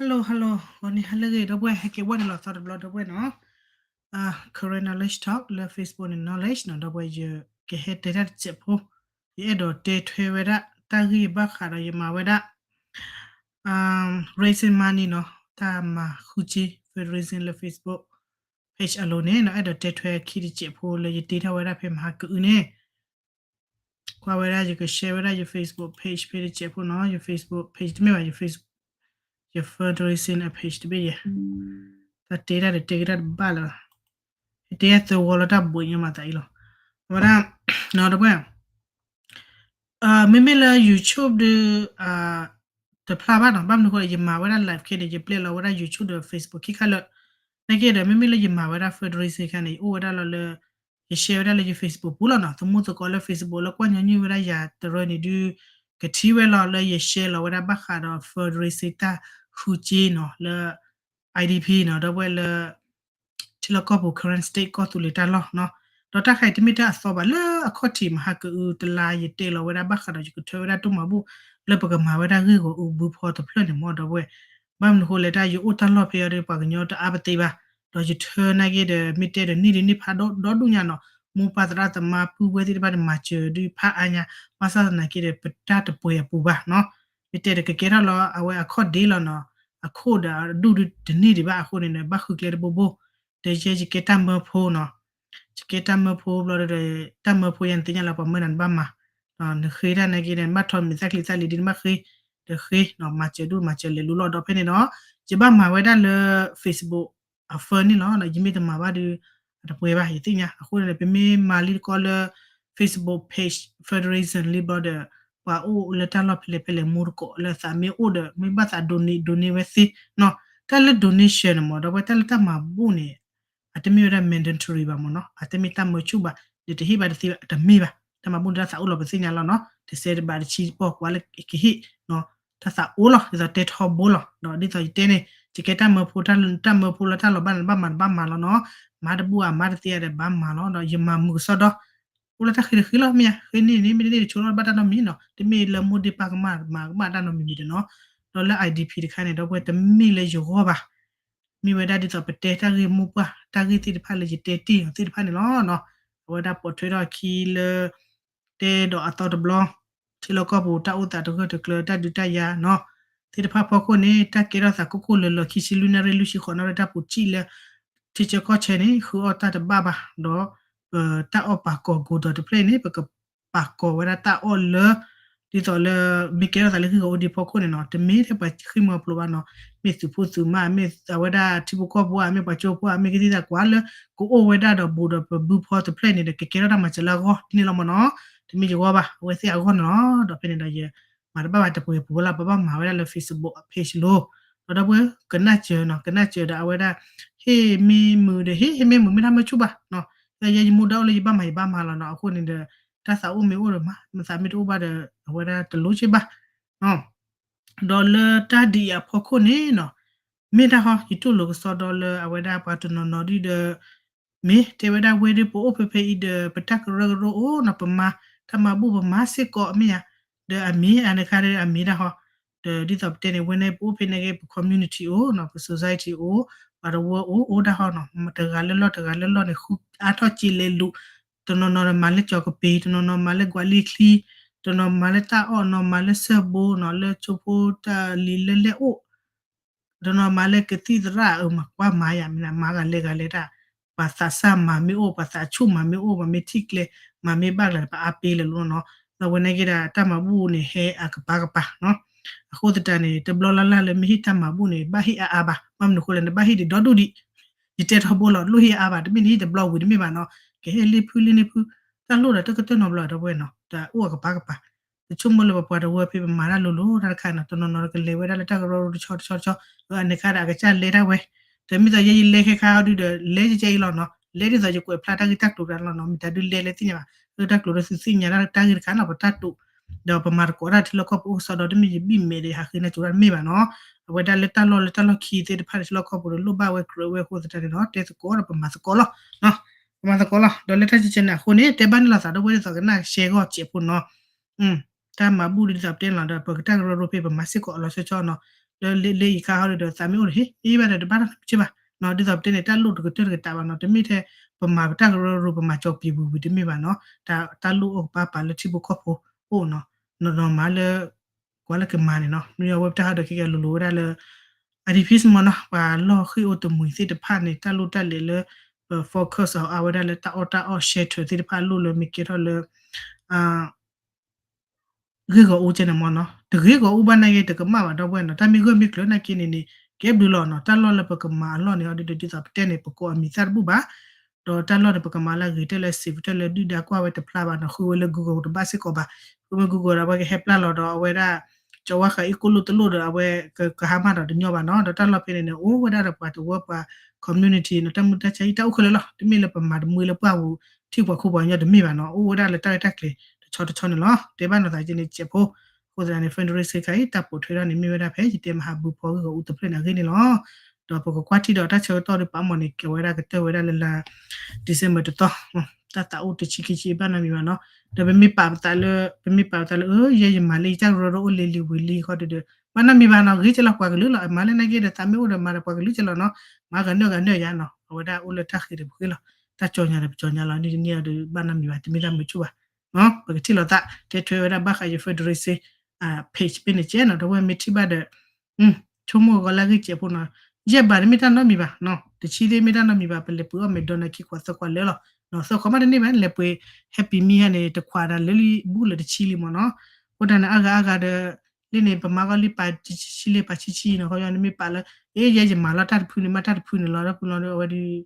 Hello hello, ဂီၤနံၤဟါလၢအဂ့ၤ ဒီပုၢ်ဝဲၢ် ဟဲက့ၤဝဲန့ၣ်လီၤသီတဘျီ ဒီပုၢ်ဝဲၢ်နီၤ. Current knowledge talk လၢ Facebook န့ၣ် knowledge နီၤ ဒီပုၢ်ဝဲၢ် ယကဟဲတဲတၢ်တစဲးဖိ, ယအဲၣ်ဒိးတဲထွဲဝဲဒၣ် တၢ်ဂ့ၢ်ဘၣ်ဃးဒီးယမၤဝဲဒၣ် raising money နီၤ တၢ်မၤဃုစ့ fundraising လၢ Facebook page အလိၤန့ၣ် အဲၣ်ဒိးတဲထွဲခံတစဲးဖိလၢယတ့ထီၣ်ဝဲဒၣ်ဖဲမဟါကအုန့ၣ် ကွၢ်ဝဲဒၣ် ယက share ဝဲဒၣ်ယ Facebook page ဖဲတစဲးဖိနီၤ, ယ Facebook page တမ့ၢ်ဘၣ် ယ Facebook ယ fundraising အ page တဘ့ၣ်ယဲ, တၢ်တဲတၢ်ဒီးတဲက့ၤတၢ်တဘၣ်လၢၤဘၣ်, ယတဲသၢဝီလၢတၢ်ဘိးညါမၤသးအံၤလီၤ. အဝဲဒၣ် နီၤ ဒီပုၢ်ဝဲၢ် မ့မ့ၢ်လၢ YouTube ဒီး တဖျါဘၣ်နီၤ, ဘၣ်မနုၤအဃိ ယမၤဝဲဒၣ် live ခဲန့ၣ် ယပျဲလီၤဝဲဒၣ် YouTube ဒီး Facebook ခံခါလၢာ်, နာ်က့ဒီး မ့မ့ၢ်လၢယမၤဝဲဒၣ် fundraising ခါန့ၣ် ယအိၣ်ဝဲဒၣ်လီၤလၢ ယ share ဝဲဒၣ်လၢယ Facebook ပူၤလီၤနီၤ, သမူသကိးလၢ Facebook လၢကွၢ်ညီနုၢ်ဝဲဒၣ်ယၤတရၢန့ၣ်ဒုး ကထံၣ်ဝဲလီၤလၢယ share လီၤဝဲဒၣ်ဘၣ်ဃးဒီး fundraising တၢ်ဃုစ့နီၤ လၢ IDP နီၤ ဒီပုၢ်ဝဲၢ်လၢ ထံလီၢ်ကီၢ်ပူၤ Karen State ကီၢ်သူလ့ၤတၢ်လီၢ်နီၤ, ဒီးတၢ်ခါအံၤတမ့ၢ်တၢ်အသီဘၣ် လၢအခီၣ်ထံးမဟါကအုတလါ ယတဲလီၤဝဲဒၣ်ဘၣ်ဃးဒီးယကထၢဝဲဒၣ်တိၢ်မၤဘူၣ် လၢပကမၤဝဲဒၣ်ဂ့ၢ်ဂီၤအုဘုဖီတဖျၢၣ်န့ၣ်မ့ၢ် ဒီပုၢ်ဝဲၢ်, ဘၣ်မနုၤအဃိလဲၣ် တၢ်ယအိၣ်တၢ်လီၢ်ဖဲအံၤဒီး ပှၤကညီတအါပသ့ဘၣ်, ဒီးယထၢနာ်က့ဒီး မ့ၢ်တဲဒီးနံၣ်ဒုးနံၣ်ဖးဒိၣ်ဒိၣ်ဒိၣ်ညါနီၤ, မိၢ်ပၢ်သရၣ်သမါပုၢ်ဝဲၢ်သ့ၣ်တဖၣ်န့ၣ် မၤစၢၤဒုးဖးအါညါ, ဘၣ်ဆၣ်သနာ်က့ဒီး ပတၢ်တပှဲၤအပူၤဘၣ်နီၤ, မ့ၢ်တဲဒီးကကဲထီၣ်လီၤ အဝဲအခီၣ်ဒ့လီၤနီၤ, အခိၣ်ဒီးအဒူၣ်ဒုးတန့ၢ်ဒံးဘၣ်အဃိန့ၣ်ဒီး ဘၣ်ဃုကျဲတဘိဘိ, ဒီးယဲယကဲတၢ်မၢဖိနီၤ, ယကဲတၢ်မၢဖိဘျီဒီး တၢ်မၢဖိယၤန့ၣ်သ့ၣ်ညါလၢပှၤမၢနၤနဘၣ်မၤ, နဃ့တၢ်နာ်က့ဒီး နဘၣ်ထီၣ်မ့ၢ်သၣ်ချံသၣ်လံၤဒ်နဘၣ်ဃ့, ဒီးဃ့နီၤ မၤစၢၤဒူၣ်မၤစၢၤလဲၤလူလီၤဒီးဖဲန့ၣ်ဒီး ယဘၣ်မၤဝဲဒၣ်လၢ Facebook အ fund န့ၣ်လီၤ, ယမ့ၢ်တမၤဘၣ်ဒီး အတပှဲၤဘၣ် ယသ့ၣ်ညါ, အဃိန့ၣ်ဒီး ပမ့ၢ်မၤလံတကီၢ်လၢ Facebook page fundraising လံဘျီဒီး ပှၤအိၣ်လၢတၢ်လီၢ်ဖဲလဲၣ်ဖဲလဲၣ်မူတကိးလၢသးမ့ၢ်အိၣ်ဒီး မ့ၢ်ဘၣ်သး donate donate ဝဲသ့နီၤ, တၢ်လၢ donation န့ၣ်မ့ၢ် ဒီပုၢ်ဝဲၢ် တၢ်လၢတၢ်မၤဘူၣ်န့ၣ် အတမ့ၢ်ဝဲဒၣ် mandatory ဘၣ်မ့ၢ်နီၤ, အတမ့ၢ်တၢ်မၢဆူၣ်ဘၣ်, ဒီးတဟ့ၣ်ဘၣ်တသ့ဘၣ် တမ့ၢ်ဘၣ်, တၢ်မၤဘူၣ်န့ၣ်တၢ်သးအိၣ်လီၤပသ့ၣ်ညါလီၤနီၤ, တစဲးတဘးတဆံပီၢ်ကွၢ်လၢကဟ့ၣ်နီၤ, တၢ်သးအိၣ်လီၤ ဒ်သိးတဲထီဘိလီၤ, ဒီးဒ်သိးယတဲန့ၣ် ယကဲတၢ်မၢဖိ တၢ်မၢဖိလၢတၢ်လီၤဘၣ်န့ၣ် ဘၣ်မၤတဘၣ်မၤလီၤနီၤ, မၤတဘူၣ်အမၤတသ့အါဒီးဘၣ်မၤလီၤ, ဒီးယမၤမုာ်ကစီဒီ အိၣ်လၢတၢ်ဃ့တဃ့လီၤ မ့ၢ်ဧါ, ဃ့န့ၢ်န့ၣ် မ့ၢ်တန့ၢ်တဆိလီၤ ဘၣ်တၢ်နီတမံၤနီၤ, တမ့ၢ်လၢမိၢ်ဒ့ပၢ်ကမၣ်မၤကမၣ်တၢ်နီတမံၤမံၤဒီးနီၤ, ဒီးလၢ IDP တခါန့ၣ် ဒီပုၢ်ဝဲၢ် တမ့ၢ်လၢယဂီၢ်ဘၣ်, မ့ၢ်ဝဲဒၣ်ဒ်သိးပတဲတၢ်ဂ့ၢ်မိၢ်ပှၢ် တၢ်ဂ့ၢ်သ့ၣ်တဖၣ်လၢယတဲတ့ၢ်အီၤသ့ၣ်တဖၣ်န့ၣ်လီၤနီၤ, အဝဲဒၣ်ပိာ်ထွဲထီၣ်အခံလၢ တဲဒီးအသီတဘျီ ထံလီၢ်ကီၢ်ပူၤ တၢ်အိၣ်သးတဂၢၢ်တကျၢၤ တၢ်ဒုးတၢ်ယၤနီၤ, သ့ၣ်တဖၣ်ဖီခိၣ်န့ၣ် တၢ်ကဲထီၣ်သးကိၢ်ကိၢ်လၢၤလၢၤ ခံဆံလွံၢ်နၣ်ရံၣ်လွံၢ်ဆံဃိးနၣ်ရံၣ် တၢ်ပူၤစံၣ်လၢ ထံဆၢကီၢ်ဆၢန့ၣ် ဃုအီၣ်တၢ်တဘၣ်ဘၣ်ဒီး ပတၢ်အီၣ်ပာ်ကီၤကိးဒီးတဖျၢၣ်အံၤန့ၣ် ပကပာ်ကီၤဝဲဒၣ်တၢ်အီၣ်လၢ ဒ်သိးလၢ မ့ၢ်ကဲထီၣ်သးလၢဂ့ၢ်ဂီၤအိၣ်ဒံးဖီခိၣ်န့ၣ်နီၤ, တမ့ၢ်ထဲပှၤဃ့ၢ်မှံဟးဖျိးဘၣ်နီၤ, မ့ၢ်သုးဖိသုးမါ မ့ၢ်အဝဲဒၣ်ထံဖိကီၢ်ဖိဧါ မ့ၢ်ပှၤကၠိဖိဧါ မ့ၢ်ကသံၣ်သးကွၢ်လၢ ကအိၣ်ဝဲဒၣ်ဒီးဘူးဒီးပဘုဖီတဖျၢၣ်န့ၣ်ဒီး ကကဲထီၣ်တၢ်မၤစၢၤလၢအဂီၢ်ဒ်န့ၣ်လီၤမ့ၢ်နီၤ, တမ့ၢ်ယဂီၢ်ဘၣ် အဝဲသ့ၣ်အဂီၢ်န့ၣ်လီၤ, ဒီးဖဲန့ၣ်ဒီးယ မၤတဘၣ်ဘၣ်တပှဲၤပူၤလၢ ပဘၣ်မၤဝဲဒၣ်လၢ Facebook page လိၤ, ဒီးဒီပုၢ်ဝဲၢ် ကနၣ်စၢၤနီၤ ကနၣ်စၢၤဒီးအဝဲဒၣ် ဟ့ၣ်မ့ၢ်မုာ်ဒီးဟ့ၣ် ဟ့ၣ်မ့ၢ်မုာ် မ့ၢ်တၢ်မၢဆူၣ်ဘၣ်နီၤ, ဒီးယဲယမူဒါအိၣ်လၢယဘၣ်မၤယဘၣ်မၤလီၤနီၤ, အဃိန့ၣ်ဒီး တၢ်သးအိၣ်မ့ၢ်အိၣ်ဒီးမၤ မၤသးမ့ၢ်တအိၣ်ဘၣ်ဒီး အဝဲဒၣ်တလိၣ်က့ဘၣ် ဒီးလၢတၢ်ဒ်အံၤအဖီခိၣ်န့ၣ်နီၤ, မ့ၢ်တၢ်ဟီ ယတူၢ်လိာ်ကစီဒီလၢအဝဲဒၣ်ပှၤတနီၤနီၤဒ်ဒီး မ့ၢ်တဲဝဲဒၣ်ဝဲဒၣ်ပအိၣ်ဖဲဖဲအံၤဒီး ပတၢ်ကရၢကရိအိၣ်နီၤ ပမၤ တၢ်မၤဘူၣ်ပမၤစ့ၢ်ကီးမ့ၢ်ဧါ, ဒီးအမ့ၢ်အန့ၣ်ခါဒီးအမ့ၢ်တၢ်ဟီ, ဒီးဒ်သိးပတဲန့ၣ် ဝဲန့ၣ်ပအိၣ်ဖဲန့ၣ်က့ ပ community အိၣ်နီၤ ပ society အိၣ် ပှၤတဝၢအိၣ် အိၣ်ဒၣ်ဟီနီၤ တဂၤလၢလီၢ်တဂၤလၢလီၢ်န့ၣ် ဃုအါထီၣ်စ့လဲၤလူၤ, တနီၤနီၤဒီးမၤလၢကၠီၤကပ့ၤ တနီၤနီၤမၤလၢကွၢ်လံၤချံ, တနီၤမၤလၢတၢ်အီၣ်နီၤ မၤလၢစၢၢ်ဘိနီၤ လၢကၠိဖိတၢ်လံၤလၢလဲၣ်အိၣ် တနီၤမၤလၢကသံၣ်သရၣ်အမၤကွၢ်မၤယၤမ့ၢ်နၤ မၤဂၤလဲၤဂၤလဲၤတၢ်, ပှၤသးစၢ်မၤမ့ၢ်အိၣ် ပှၤသးဆူၣ်မၤမ့ၢ်အိၣ် ပှၤမ့ၢ်ထံၣ်ကျဲ မၤမ့ၢ်ဘၣ်ကျါ ပအါပ့ၤလဲၤလိၤနီၤ, ဒီးဝဲန့ၣ်က့ဒီး တၢ်မၤဘူၣ်န့ၣ် ဟဲအကပၤကပၤနီၤ, အဃိသတးန့ၣ် တဘျီလၢ်လၢ်လၢမ့ၢ်ဟ့ၣ်တၢ်မၤဘူၣ်န့ၣ် ဘၣ်ဟ့ၣ်အါအါဘၣ်, ဘၣ်မနုၤဃိလဲၣ် နဘၣ်ဟ့ၣ်ဒံးဒီဒူၣ်ဒံး, ယတဲထီဘိလီၤ လိၣ်ဟ့ၣ်အါဘၣ် တမ့ၢ်နဟ့ၣ်တဘျီဝံၤတမ့ၢ်ဘၣ်နီၤ, ကဟ့ၣ်လ့ၣ်ဖုလ့ၣ်န့ၣ်ဖု, တၢ်လိၣ်ဒီးတကတၢၢ်နီတဘျီဒီပုၢ်ဝဲၢ်နီၤ, တၢ်အိၣ်အကပၤကပၤ တဆိကမိၣ်လၢပပှၤတဝၢဖဲပမၤတၢ်လိၤလိၤတၢ်တခါနီၤ တနီၤနီၤကလဲၤဝဲဒၣ်လၢတၢ်ကရၢကရိတဆီတဆီတဆီ, အန့ၣ်ခါဒီးအကစၢ်လဲၤတၢ်ဝဲ, ဒီးမ့ၢ်သိးယဲယလဲၤခဲခါအီၤဒုဒီး လဲၤကဲအံၤလီၤနီၤ လဲၤဒ်သိးယဲကွဲးဖျါတၢ်ဂ့ၢ်တၢ်ကျိၤတၢ်လီၤနီၤ မ့ၢ်တၢ်ဒုးလဲၤလဲၤသ့ၣ်ညါဘၣ်, လၢတၢ်ကျိၤလၢသုသ့ၣ်ညါတၢ်ဂ့ၢ်တခါနီၤ ပတၢ်တိာ်, ဒီးပမၤသကိးတၢ်ထံလီၢ်ကီၢ်ပူၤအိၣ်ကစီဒီ တမ့ၢ်ယဘံၣ်မဲာ်ဒီးဟးဃ့နၤကၠိတၢ်တမ့ၢ်ဘၣ်နီၤ, အဝဲဒၣ်လၢတၢ်လီၢ်လၢတၢ်လီၢ်ခံသ့ၣ်တဖၣ်န့ၣ် ထံလီၢ်ကီၢ်ပူၤဒီးလိၣ်ဘၣ်ဝဲကြၢးဝဲအဃိသတးန့ၣ်နီၤ တဲသကိးဒီးပမၤသကိးလီၤ, ပမၤသကိးလီၤ ဒီးလၢတၢ်ကဲကဲန့ၣ်အဃိန့ၣ် တဲဘၣ်န့ၣ်လီၤသးဒီပုၢ်ဝဲၢ်ဒ်သိးကနၣ်ရှဲဂီၢ်စဲးဖိနီၤ တၢ်မၤဘူၣ်ဒ်သိးပတဲန့ၣ်လီၤဒီး ပကတၢ်ကရၢကရိဖဲပမၤစ့ၢ်ကီးအလီၤဆီဆီနီၤ, လၢလ့အံၤခါဟီဒီး သးမ့ၢ်အိၣ်ဒီး ဟ့ၣ်ဘၣ်ဒီး တဘၣ်နီတမံၤဘၣ်နီၤ. ဒ်သိးပတဲန့ၣ် တၢ်လိၣ်တကတၢၢ်တကတးဘၣ်နီၤ. တမ့ၢ်ထဲပမၤပတၢ်ကရၢကရိ ပမၤကၠီၤပျံၤပူၤပူၤတမ့ၢ်ဘၣ်နီၤ. တၢ်လိၣ်အိၣ်ကပၤပာ်လၢထံဖိကီၢ်ဖိအိၣ်နီၤ. နီၤနီၤမၤလၢ ကွၢ်လၢကမၤန့ၣ်နီၤ. မ့ၢ်အဝဲပတၢ်ဟီဒီး ခဲကဲလိၤလိၤဝဲဒၣ်လၢ အဒံဖ့ၣ်မီၤနီၤ, ပှၤလီၢ်ဃ့ၢ်အိၣ်တမှံၤသ့ၣ်တဖၣ်န့ၣ် တၢ်လိၣ်တၢ်လဲၤလၢ ပ focus အီၤအါဝဲဒၣ်လၢတၢ်အီၣ်တၢ်အီ shelter သ့ၣ်တဖၣ်အလိၣ်လၢမ့ၢ်ကဲထီၣ်လၢ ဂ့ၢ်ဂီၤအူကဲန့ၣ်မီၤနီၤ. တဂ့ၢ်ဂီၤအူဘၣ်နာ်က့ တကမၣ်ဘၣ်ဒီပုၢ်ဝဲၢ်နီၤ. တၢ်မ့ၢ်ဂၢၢ်မ့ၢ်ကျၢၤနာ်က့န့ၣ်န့ၣ် ကဲဘျုးလီၤနီၤ. တၢ်လီၢ်လၢပကမၤအလီၢ်န့ၣ် အီၤဒ်ဒ်သိးပတဲန့ၣ် ပကိးအမံၤသၣ်တဘူၣ်ဘၣ်. ဒီးတၢ်လီၢ်န့ၣ် ပကမၤလၢအဂ့ၤ တၢ်လၢ safe တၢ်လၢဒုၣ်ဒါကွၢ်ဝဲတဖျါဘၣ်နီၤ. ဃုဝဲလၢ Google တဘၣ်စ့ၢ်ကီးဘၣ်. ဃုမ့ၢ် Google ဒီး အဝဲကဟဲပျၢ်လီၤဒီး အဝဲဒၣ် ကဝါဃာ်အံၤကိၣ်လိၣ်တလိၣ်ဒီး အဝဲကဟါမၢ်ဒီးတညီဘၣ်နီၤ. ဒီးတၢ်လီၢ်ဖဲန့ၣ်န့ၣ် အိၣ်ဝဲဒၣ်ဒီးပှၤတဝၢပှၤ community နီၤ, တၢ်မုာ်တၢ်ဆါအံၤ တၢ်အိၣ်ခဲလၢာ်လီၤ. တမ့ၢ်လၢပမၤတမှံလၢပှၢ်ပူၤ ထံပှၤခိၣ်ပှၤကညီတမ့ၢ်ဘၣ်နီၤ. အိၣ်ဝဲဒၣ်လၢတၢ်ရဲၣ်တၢ်ကျဲၤတဆီတဆီန့ၣ်လီၤ. တဲဘၣ်နီၤသးက့န့ၣ် ကဲးဖိ. အဃိသတးန့ၣ် fundraising ခါအံၤ တၢ်ပိာ်ထွဲထီၣ်န့ၣ် မ့ၢ်ဝဲဒၣ်ဖဲ ယတဲမဟါဘုဖီဂ့ၢ်ဂီၤအူတဖျၢၣ်န့ၣ်အဂ့ၢ်န့ၣ်လီၤ. ဒီးပကကွၢ်ထံၣ်ဒီးတၢ်ဆၢကတီၢ်ဒီး ပာ်မီၣ်န့ၣ် ကဲဝဲဒၣ်ကတၢၢ်ဝဲဒၣ်လၢလါ December တသီ တၢ်သးအိၣ်တဆံခံဆံဘၣ်နီတမံၤဘၣ်နီၤ. ဒီးပမ့ၢ်ပာ်ပသးလၢ ပမ့ၢ်ပာ်ပသးလၢ အၢ ယဲယမၤလၢယတၢ်ကရၢကရိအိၣ်လံၤလံၤဝံၤလံၤဃီဒီး ဘၣ်နီတမံၤဘၣ်နီၤ. ဂ့ၤကဲလီၤ ပှၤကလုာ်လီၤ. အမၤလၢနာ်က့ဒီး သးမ့ၢ်အိၣ်ဒီးမၤဒီးပှၤကလုာ်ကဲလီၤနီၤ. မၤဂၤနၢၤဂၤနၢၤယါနီၤ. အဝဲဒၣ်အိၣ်လၢတၢ်ဃ့ဒီးပဃ့လီၤ. တၢ်ကၠီညါဒီးပကၠီညါလီၤ. န့ၣ်တနံၤအံၤဒီး ဘၣ်နီတမံၤဘၣ် တမ့ၢ်တၢ်မုာ်ဆူၣ်ဘၣ်. ပကထံၣ်လိာ်သး တဲထွဲဝဲဒၣ်ဘၣ်ဃးယ fundraising page ဖဲန့ၣ်ကဲနီၤ. ဒီပုၢ်ဝဲၢ်မ့ၢ်ထံၣ်ဘၣ်ဒီး ဆိကမိၣ်ဂီၤလၢဂ့ၢ်ကဲးဖိနီၤ. ယဲၢ်ဘးတမ့ၢ်တၢ်နီတမံၤဘၣ်နီၤ. တဆံသ့ၣ်မ့ၢ်တၢ်နီတမံၤဘၣ်. ပလဲၤပှ့ၤအီၣ်မဲာ်ဒီးနၤခံခွးသၢခွးလၢာ်လီၤ. သၢခွးမးတန့ၢ်ဘၣ် လဲၤပှ့ၤ Happy Meal ဟဲန့ၣ် တခွးဒၣ်လၢလံဘူၣ်လၢတဆံလံမီၤနီၤ. အဃိတၢ်န့ၣ် အါဂၤအါဂၤဒီး လၢန့ၣ် ပမၤဂီၢ်လံပာ်ဆံဆံလံ ပာ်ဆံဆံနီၤ. ခီပညီန့ၣ်မ့ၢ်ပာ်လၢ အ့ ယဲယမၤလီၤတၢ်တဖုန့ၣ် မ့ၢ်တၢ်တဖုန့ၣ်လီၤ. ဒီပုၢ်လီၤဒီး အဝဲဒီး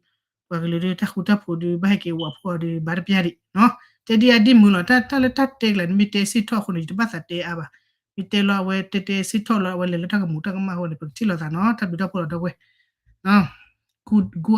ပှၤကလုာ်ဒီးတၢ်ဃူတၢ်ဖိးဒီး ဘၣ်ဟဲက့ၤဝးဖှီၣ်ဒီး ဘၣ်တပျၢ်ဒံးနီၤ. တဲဒ်အဒ်မုာ်လီၤ. တၢ် တၢ်လၢတၢ်တဲကျါန့ၣ် မ့ၢ်တဲစ့ၢ်ထီၣ်အဃိန့ၣ် ယတဘၣ်သးတဲအါဘၣ်. မ့ၢ်တဲလီၤ အဝဲတဲတဲစ့ၢ်ထီၣ်လီၤ အဝဲလဲၤလၢတၢ်ကမူးတၢ်ကမၣ်အဃိန့ၣ် ပကထံၣ်လိာ်သးနီၤ. တၢ်ဘျုးတၢ်ဖှိၣ်လီၤ ဒီပုၢ်ဝဲၢ်.